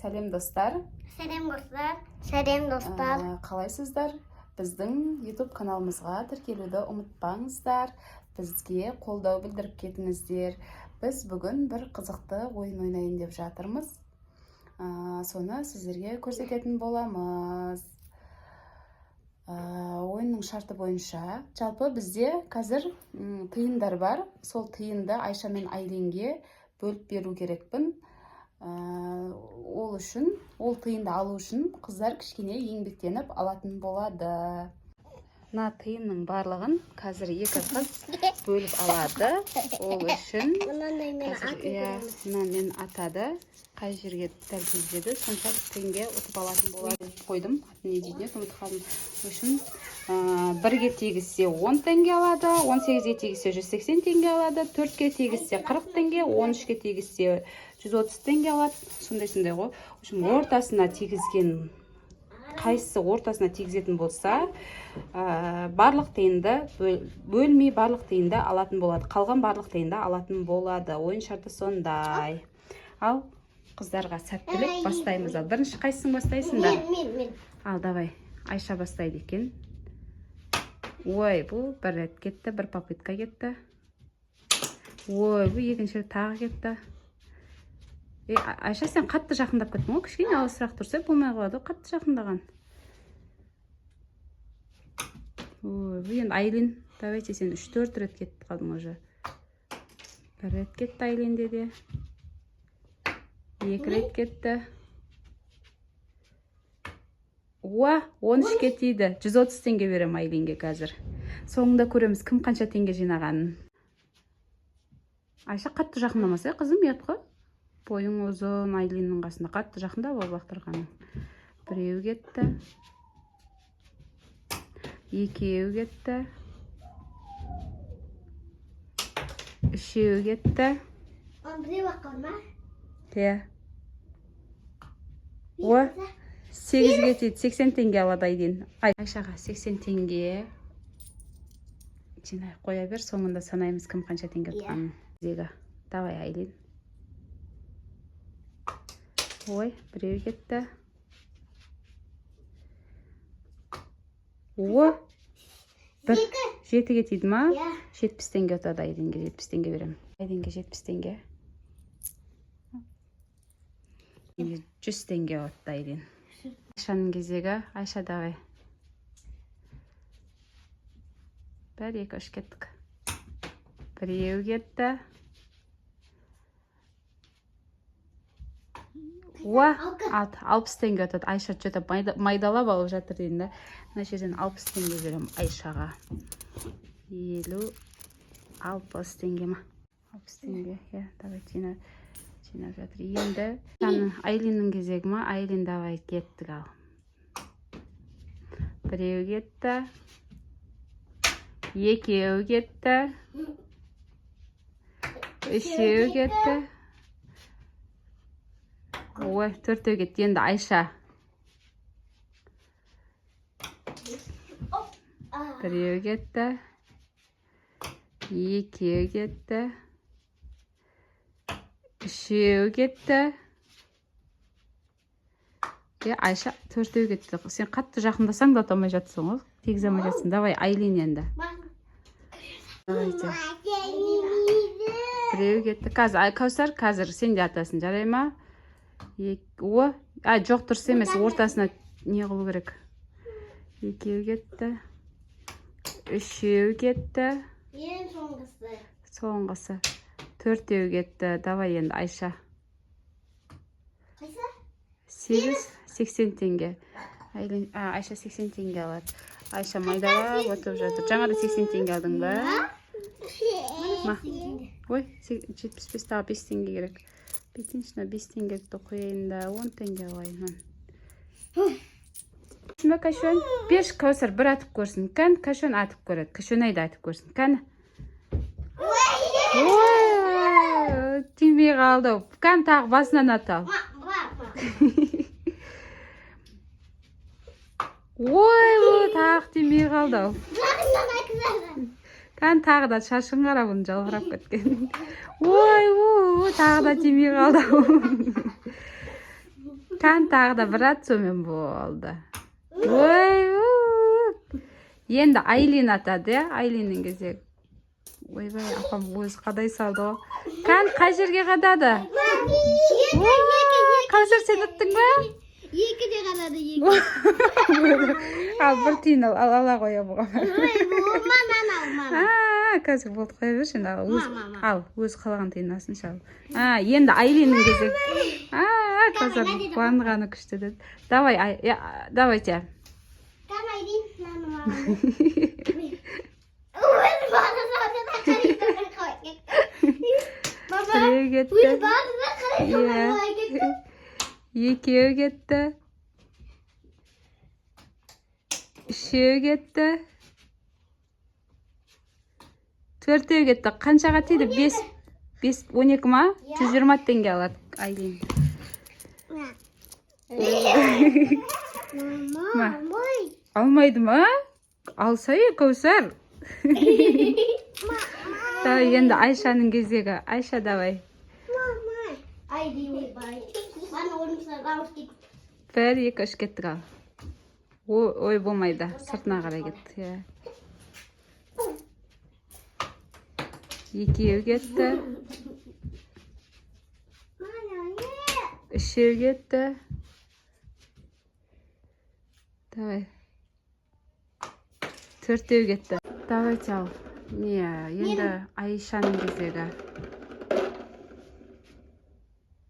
Сәлем, достар! Сәлем, достар! Сәлем, достар! Қалайсыздар? Біздің YouTube каналымызға тіркелуді ұмытпаңыздар, бізге қолдау білдіріп кетіңіздер. Біз бүгін бір қызықты ойын ойнайын деп жатырмыз. Соны сіздерге көрсететін боламыз. Ойынның шарты бойынша, жалпы бізде қазір тиындар бар. Сол тиынды Айша мен Айлинге бөліп беру керекпін. Ол үшін, ол тиынды алу үшін қыздар кішкене еңбектеніп алатын болады. Мына тиынның барлығын қазір екі қыз бөліп алады. Ол үшін Мынандай мен қазір атып иә, көреміз. Мына мен атады, қай жерге дәл тигізеді, сонша теңге ұтып алатын болады. Қойдым, атын не дейтін еді, ұмытып қалдым. В общем, 1-ге тигізсе, 10 теңге алады, 18-ге тигізсе, 180 теңге алады, 4-ке тигізсе, 40 теңге, 13-ке тигізсе, 130 теңге алады. Сондай сондай ғой. В общем, ортасына тигізген, қайсысы ортасына тигізетін болса, барлық тиынды бөлмей, барлық тиынды алатын болады, қалған барлық тиынды алатын болады. Ойын шарты сондай. Ал, қыздарға сәттілік! Бастаймыз. Ал, бірінші қайсысын бастайсыңдар? Мен, мен, мен. Ал, давай, Айша бастайды екен. Ой, бұл бір рет кетті, бір попытка кетті. Ой, бұл екінші рет тағы кетті. Е, Айша, сен қатты жақындап кеттің ғой. Кішкене алысырақ тұрса, болмай қалады ғой қатты жақындаған. Ой, бұл енді Айлин, давайте, сен үш төрт рет кетіп қалдың уже. Бір рет кетті Айлинде де, екі рет кетті. Уа, 13-ке тиді, 130 теңге беремін Айлинге. Қазір соңында көреміз, кім қанша теңге жинағанын. Айша, қатты жақындамаса, қызым, ұят қой, бойың ұзын. Айлиннің қасында қатты жақындап алып лақтырғаның. Біреу кетті, екеу кетті, үшеу кетті. Он біреу ақ қалды ма? Иә. Ой, 8-ге тиді, 80 теңге алады Айлин. Айшаға 80 теңге жинай қоя бер, соңында санаймыз, кім қанша теңге Иә. ұтқанын. Зега, давай, Айлин. Ой, біреу кетті. О, бір. Екі. 7-ге тиді ма? Иә. 70 теңге ұтады Айлинге, 70 теңге беремін. Айлинге 70 теңге. 100 теңге ұтты Айлин. Айшаның кезегі. Айша, давай. Бір, екі, үш, кеттік. Біреу кетті. Уа, Алты. 6, 60 теңге ұтады. Айша что-то майдалап алып жатыр деймін да. Мына жерден 60 теңге беремін Айшаға. 50, 60 теңге ма? 60 теңге, иә, давай, жинап жатыр. Енді Айлиннің кезегі ма? Айлин, давай, кеттік ал. Біреу кетті. Екеу кетті. Үшеу кетті. Ой, төртеу кетті. Енді Айша. А, Біреу кетті. Екеу кетті. Үшеу кетті. Е, Айша, төртеу кетті. Сен қатты жақындасаң да, ұта алмай жатсың ғой. Тигізе алмай жатсың. Давай, Айлин енді. Давайте. Біреу кетті. Қазір, Кәусар, қазір сен де атасың, жарай ма? О, а, жоқ, дұрыс емес. Ортасына не қылу керек? Екеу кетті. Үшеу кетті. Ең соңғысы. Соңғысы. Төртеу кетті. Давай енді, Айша. Қайсы? 8, 80 теңге. Айлин, а, Айша 80 теңге алады. Айша майдалап отырып жатыр. Жаңа да 80 теңге алдың ба? Ма. Ой, 75, тағы 5 теңге керек. Бүйтейінші, мына 5 теңгелікті қояйын да, 10 теңге алайын. Ба, Кәшөн? Берші, Кәусар бір атып көрсін. Кән, Кәшөн атып көреді. Кәшөнай да атып көрсін. Кәні. Ой, тимей қалды. Кән, тағы басынан ат ал. Ма, ма, ма. Ой, ой, тағы тимей қалды ау. Жақыннан айтыңыздар. Кән, тағы да, шашың қара бұның, жалбырап кеткен. Ой, ой, тағы да тимей қалды ау. Кән, тағы да бір ат, сонымен болды. Ой, у. Енді Айлин атады, иә? Айлиннің кезегі. Ойбай, апам өзі қадай салды ғой. Кән, қай жерге қадады? Екі, екі, екі. Кәусар, сен ұттың ба? Екі де қадады, екі. Ал, бір тиын ал, ал, ала қоя бұған. Ой, мана, мана. А, қазір болды, қоя берші енді, ал, өз, Мама, мама. ал, өз қалаған тиынын алсыншы, ал. А, енді Айлиннің кезегі. А, Кәусардың қуанғаны күшті деді. Давай, ай, я, давайте. Кән, Айлин, мана, мана. Өз бағына қарай. Мама, Біреу өз кетті. бағына қарай. Иә. Екеу кетті. Үшеу кетті. Төртеу кетті. Қаншаға тиді? Бес, бес, 12 ма? Иә. 120 теңге алады Айлин. Мама, ой. Алмайды ма? Алса е, Кәусар. Давай, енді Айшаның кезегі. Айша, давай. Мама. Айлин, ойбай. Мана орнымыздан ауыз кетті. Бір, екі, үш, кеттік, ал. Ой, ой, болмайды. Сыртына қарай кетті. Иә. Екеу кетті. Мана, не? Үшеу кетті. Давай. Төртеу кетті. Давайте, ал. Не, енді Айшаның кезегі.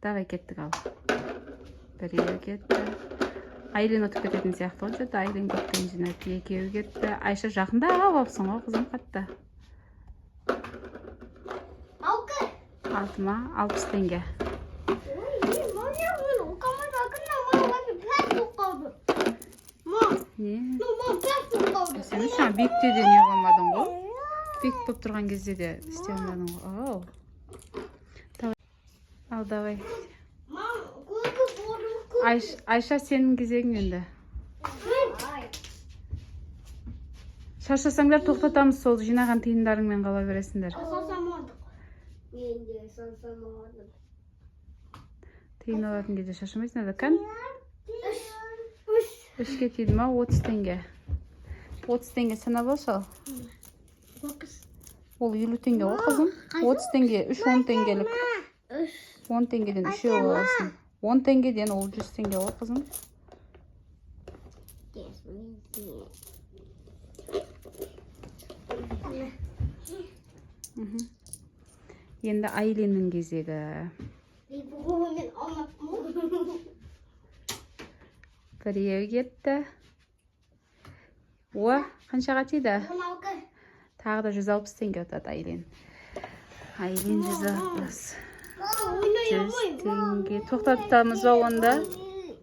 Давай, кеттік, ал. Біреу кетті. Айлин ұтып кететін сияқты ғой, что-то Айлин көптен жинады. Екеуі кетті. Айша, жақындап алыпсың ғой, қызым, қатты. Алты. Алты ма? 60 теңге. Ой, мама, мен оқамады, акында мама пәс болып қалды. Мам, Не? ну, мам, пәс болып қалды. Сен жаңа биікте де не қылмадың ғой. Биік болып тұрған кезде де істей алмадың ғой. Ау. Давай. Ал, давай. Мам, көкі борым көк. Айша, сенің кезегің енді. Шаршасаңдар, тоқтатамыз, сол жинаған тиындарыңмен қала бересіңдер. Салсамадық. Мен де салсамадым. Тиын алатын кезде шаршамайсыңдар да, кән. Үш. Үш. Үшке тиді ма? 30 теңге. 30 теңге санап алшы, ал. Тоғыз. Ол 50 теңге ғой, қызым. 30 теңге, үш 10 теңгелік. Үш. 10 теңгеден үшеу аласың. 10 теңгеден ол 100 теңге ғой, қызым. Бес. Енді Айлиннің кезегі. Мен алмаппын. Біреу кетті. О, қаншаға тиді? 16. Тағы да 160 теңге ұтады Айлин. Айлин 160. Ойнай 100 алмаймын. теңге. Тоқтатамыз ба онда?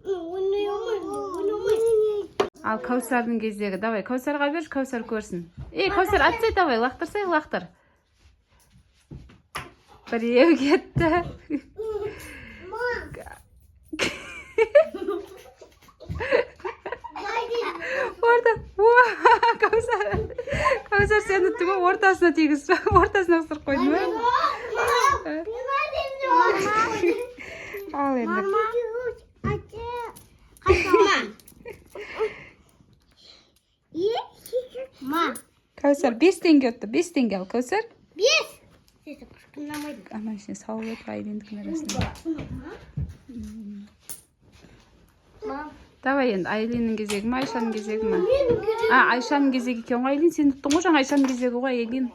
Ойнай алмаймын. Ойнамаймын. Ал, Кәусардың кезегі. Давай, Кәусарға берші, Кәусар көрсін. Ей, Кәусар, атсай, давай, лақтырсай, лақтыр. Біреу кетті. Мам. Орта. О, Кәусар. Кәусар, сен ұттың ғой, ортасына тигізіп, ортасына ысырып қойдың ба? Ал енді. Мама. Ма. Кәусар 5 теңге ұтты. 5 теңге, ал, Кәусар. Бес. Ана ішіне салып отыр Айлиндікінің арасына. Мам. Давай, енді Айлиннің кезегі ма, Айшаның кезегі ма? А, Айшаның кезегі екен ғой. Айлин, сен ұттың ғой жаңа, Айшаның кезегі ғой, Айлин.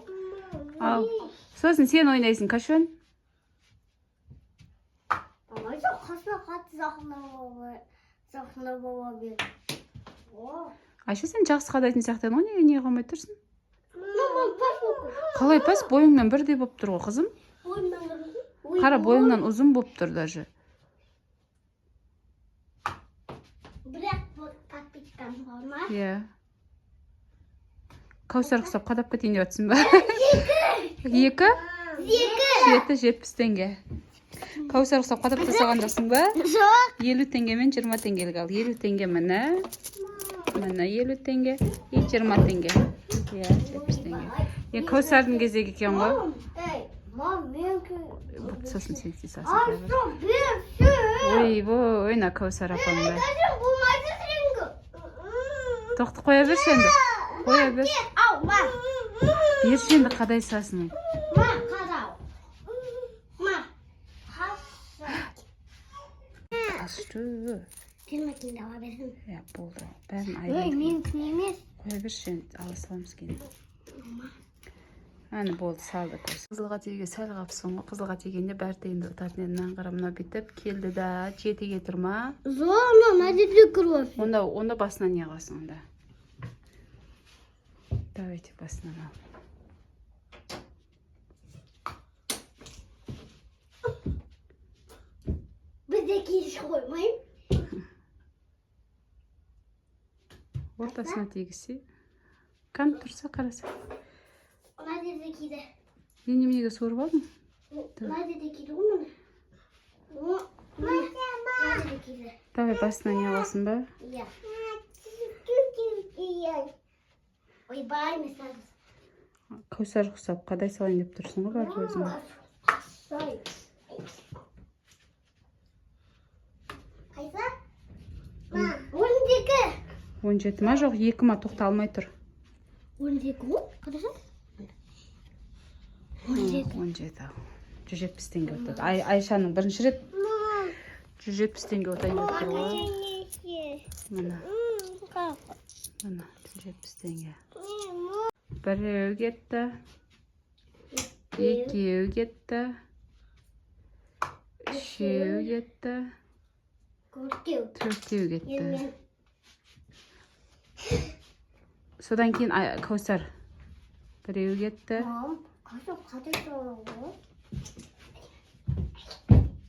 Ал, сосын сен ойнайсың, Кашон. Ама жоқ, қасына қатты жақындап бола бер. О. Айша, сен жақсы қадайтын сияқты едің ғой, неге не қылмай тұрсың? Мама, пас болып. Қалай пас? Бойыңнан бірдей болып тұр ғой, қызым. Қара, бойыңнан ұзын болып тұр даже. Бірақ подписчикам бар ма? Иә, Кәусар ұқсап қадап кетейін деп жатсың ба? Екі. Екі. Жеті, 70 теңге. Кәусар ұқсап қадап тастаған жоқсың ба? Жоқ. 50 теңге мен 20 теңгелік, ал, 50 теңге, міне, міне, 50 теңге и 20 теңге, иә, 70 теңге. Е, Кәусардың кезегі екен ғой. Ей. Мам, менікі. Бопты, сосын сен істей саласың. Қоя бер. Ай, берші. Ойбой, мына Кәусар апаңды. Қазір болмайды сенгі. Тоқты, қоя берші енді, қоя бер. Ау, ма. Берші енді, қадай саласың. Ма, қадау. Ма. Қасы. Ашты. Жиырма теңге ала берсін. Иә, болды, бәрін. Ой, Айлин. менікі емес. Қоя берші енді, ала саламыз кейін. Әне, болды, салды. Қызылға тиюге сәл қалыпсың ғой. Қызылға тигенде бәрі тиынды ұтатын еді. Мынаны қара, мынау бүйтіп келді да, жетіге тұр ма? Зона, мына жерде кровь. Онда басынан не қыласың онда? Давайте, басынан ал. Бізде киіс қоймаймын. Ортасына тигізсе, кән, тұрса, қараса. Мына жерде киді. Мен неменеге суырып алдым? Мына жерде киді ғой, міне. О, міне. Мына жерде киді. Давай, басынан не қыласың ба? Иә. Ойбай, мен саған. Кәусар ұқсап қадай салайын деп тұрсың ғой барып өзің. Сой. Қайсы? Ма, 12. 17 ма? Жоқ, екі ма? Тоқта, алмай тұр. 12 ғой, қарашы. 17. 17. 170 теңге ұтады. Айшаның бірінші рет 170 теңге ұтайын деп тұр ғой. Міне, міне, 170 теңге. Біреу кетті, екеу кетті, үшеу кетті. Төртеу. Төртеу кетті. Мен. Содан кейін Кәусар, біреу кетті. Мам, қашан қате ғой?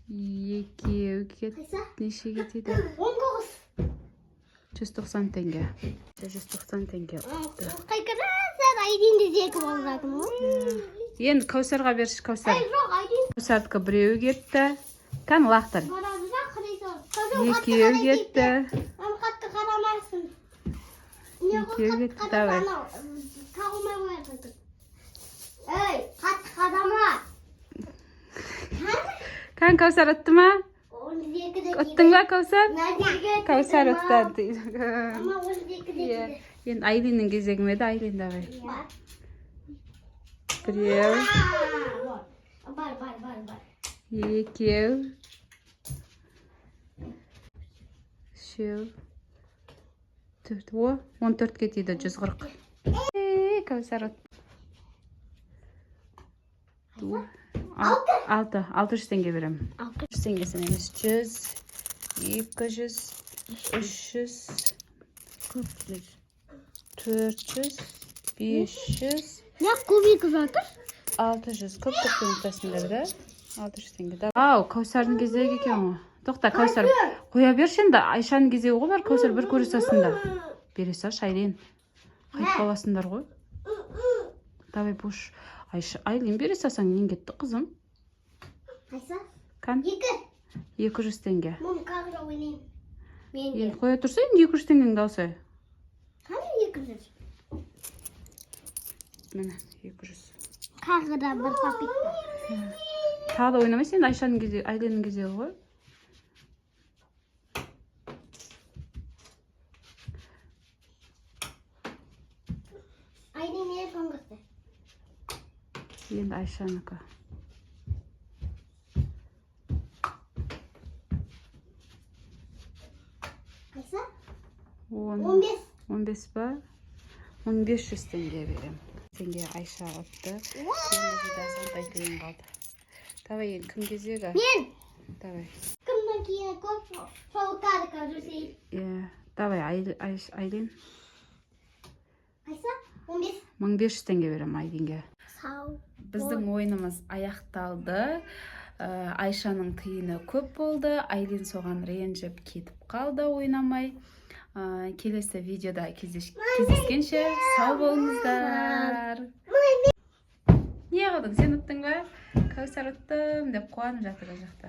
Екеу кетті. Қайсы? Неше кетеді? 19. 190 теңге, 190 теңге ұтты. Қайқырасың, Айдинді зекіп алып жатырмын ғой. Енді Кәусарға берші, Кәусар. Ай, жоқ, Айдин. Кәусардікі біреу кетті. Кәні, лақтыр. Барады да, қарай сал. Кәусар, қатты Екеу қарай кетті. дейді. Мам, қатты қарамайсың. Не ғой, Екеу қатты кетті, қараса давай. анау, қағылмай қояды. Ей, қатты қарама. Кәні, Кәусар ұтты ма? 12-де. Ұттың ба, Кәусар? Мына жерге. Кәусар тиді, ұтты мам. дейді. Мама, 12-де Иә. тиді. Енді Айлиннің кезегі ме еді? Айлин, давай. Бар. Біреу. А, бар, бар, бар, бар. Екеу, үшеу, төрт. О, 14-ке тиді, 140. Ей, Кәусар ұтты. Алты, 600 теңге беремін. Алты. 100 теңге санаймыз: 100, 200, 300, 400, 500. Не көбейіп жатыр? 600. Көп көп ұмытасыңдар да. 600 теңге да. Ау, Кәусардың кезегі екен ғой. Тоқта, Кәусар, қоя берші енді. Айшаның кезегі ғой бар. Кәусар, бір көре салсын да, бере салшы. Айлин, қайтып қаласыңдар ғой. Давай, бош. Айша, Айлин, бере салсаң, нең кетті, қызым? Қайсы? Кән. Екі. 200 теңге. Мам, қазір ойнаймын. Мен де. Енді қоя тұрса, енді 200 теңгеңді алсай. Қане 200? Міне, 200. Тағы да бір попытка. Тағы да ойнамайсың енді. Айшаның кезегі, Айлиннің кезегі ғой. Айдин не соңғысы? Енді Айшанікі. Қайсы? 10. 15. 15 па? 1500 теңге беремін. Теңге Айша ұтты. Енді азғантай тиын қалды. Давай, енді кім кезегі? Мен. Давай. Кімнің кейін көп, сол карта жүрсе. Иә, давай, Айлин. Қайсы? 15. 1500 теңге беремін Айлинге. Сау. Біздің ойынымыз аяқталды. Айшаның тиыны көп болды, Айлин соған ренжіп кетіп қалды ойнамай. Келесі видеода кездескенше сау болыңыздар. Не қылдың сен, ұттың ба? Кәусар ұттым деп қуанып жатыр ана жақта.